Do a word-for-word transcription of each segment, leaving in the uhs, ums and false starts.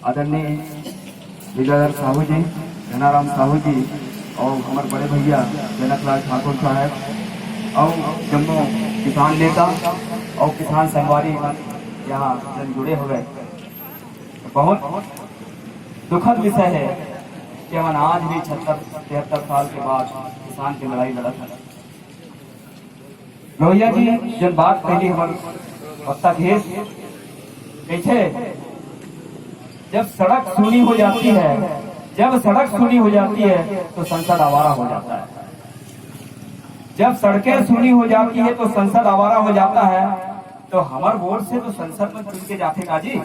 आदरणीय विद्याधर साहू जी, घनाराम साहू जी और हमर बड़े भैया जनकलाल ठाकुर साहब और जम्मो किसान नेता और किसान संगवारी यहाँ जन जुड़े हुए, बहुत दुखद विषय है कि हमन आज भी छिहत्तर तिहत्तर साल के बाद किसान की लड़ाई लड़त हैं। लोहिया जी, जन बात पहली हमर वक्ता कहिस, कैसे जब सड़क सूनी हो जाती है, जब सड़क सूनी हो जाती है तो संसद आवारा हो जाता है। जब सड़कें सूनी हो जाती है तो संसद आवारा हो जाता है। तो हमर वोट से तो संसद में चुन के जाथे का जी?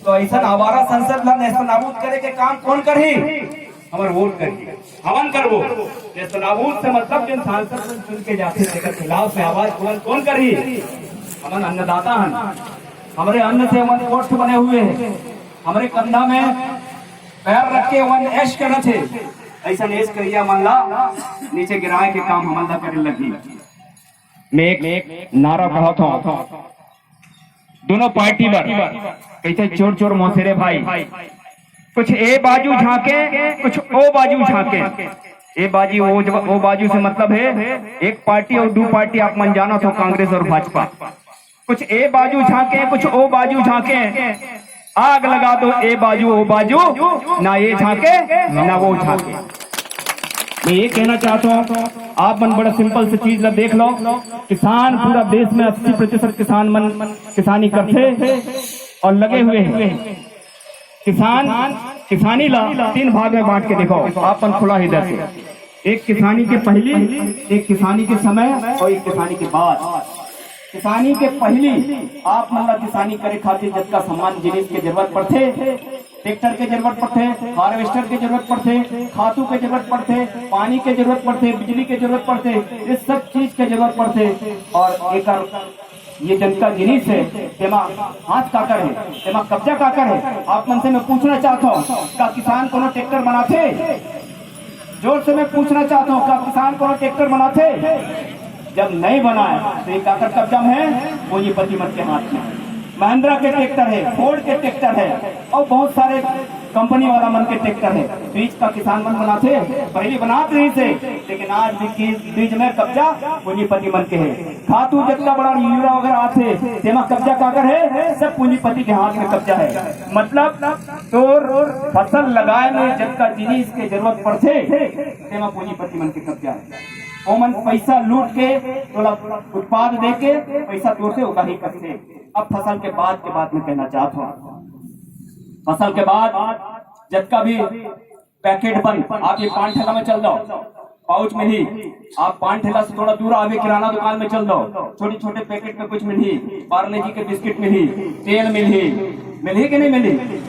तो ऐसा आवारा संसद ला नेस्तनाबूद करे के काम कौन करही? हमर वोट करही, हमन करबो। नेस्तनाबूद से मतलब जिन सांसद मन चुन के जाथे, तेकर खिलाफ में आवाज बुलंद कौन करही? हमन अन्नदाता हन, हमरे अन्न से हमन कोष्ठ बने हुए हैं, हमरे कंधा में पैर रख के हमन ऐश करत हे। ऐसा ऐश करिया मन ला नीचे गिराए के काम हमन ला करे लगी। मैं एक नारा कहत हूँ दोनों पार्टी बर, कैसे चोर चोर मौसेरे भाई, कुछ ए बाजू झांके, कुछ ओ बाजू झांके। ए बाजू ओ, ओ बाजू से मतलब है एक पार्टी और दो पार्टी, आप मन जानत हो, कांग्रेस और भाजपा। कुछ ए बाजू झांके, कुछ ओ बाजू झांके, आग लगा दो ए बाजू ओ बाजू, ना ये झांके ना वो झांके। मैं ये कहना चाहता हूँ, आप मन बड़ा सिंपल सी चीज ला देख लो, किसान पूरा देश में अस्सी प्रतिशत किसान मन किसानी करते और लगे हुए हैं। किसान किसानी ला तीन भाग में बांट के देखो, आप मन खुला हृदय से, एक किसानी के पहली, एक किसानी के समय और एक किसानी के बाद। किसानी के पहली आप मन ला किसानी करे खातिर जतका सामान जिनिस के जरूरत पड़थे, ट्रैक्टर के जरूरत पड़थे, हार्वेस्टर के जरूरत पड़थे, खातू के जरूरत पड़थे, पानी के जरूरत पड़थे, बिजली के जरूरत पड़थे, ये सब चीज के जरूरत पड़थे। और एकर ये जनता जिनिस है, तेमा हाथ काकर है, तेमा कब्जा काकर है। आप मन से मैं पूछना चाहता हूँ, का किसान कोनो ट्रैक्टर बनाथे? जोर से मैं पूछना चाहता हूँ, का किसान कोनो ट्रैक्टर बनाथे? जब नहीं बनाए तो ये काकर कब्जा में है? पूंजीपति मन के हाथ में। महिंद्रा के ट्रैक्टर है, फोर्ड के ट्रैक्टर है और बहुत सारे कंपनी वाला मन के ट्रैक्टर है। बीज का किसान मन बनाथे, पहली बनात रहिस हे, लेकिन आज भी बीज में कब्जा पूंजीपति मन के है। खातू जतका बड़ा यूरिया वगैरह आथे, तेमा कब्जा काकर है? सब पूंजीपति के हाथ में कब्जा है। मतलब तोर फसल लगाए में जतका जिनिस के जरूरत पड़थे, तेमा पूंजीपति मन के कब्जा है। ओमन पैसा लूट के तोला उत्पाद दे के पैसा तोर से उगाही करथे। अब फसल के बाद के बात में कहना चाहत हूँ, फसल के बाद जतका भी पैकेट बंद, आप ये पान ठेला में चल जाओ, पाउच मिलही। आप पान ठेला से थोड़ा दूर आवे, किराना दुकान में चल जाओ, छोटे छोटे पैकेट में कुछ मिलही, पार्ले जी के बिस्किट मिलही, तेल मिलही, मिलही कि नहीं मिलही?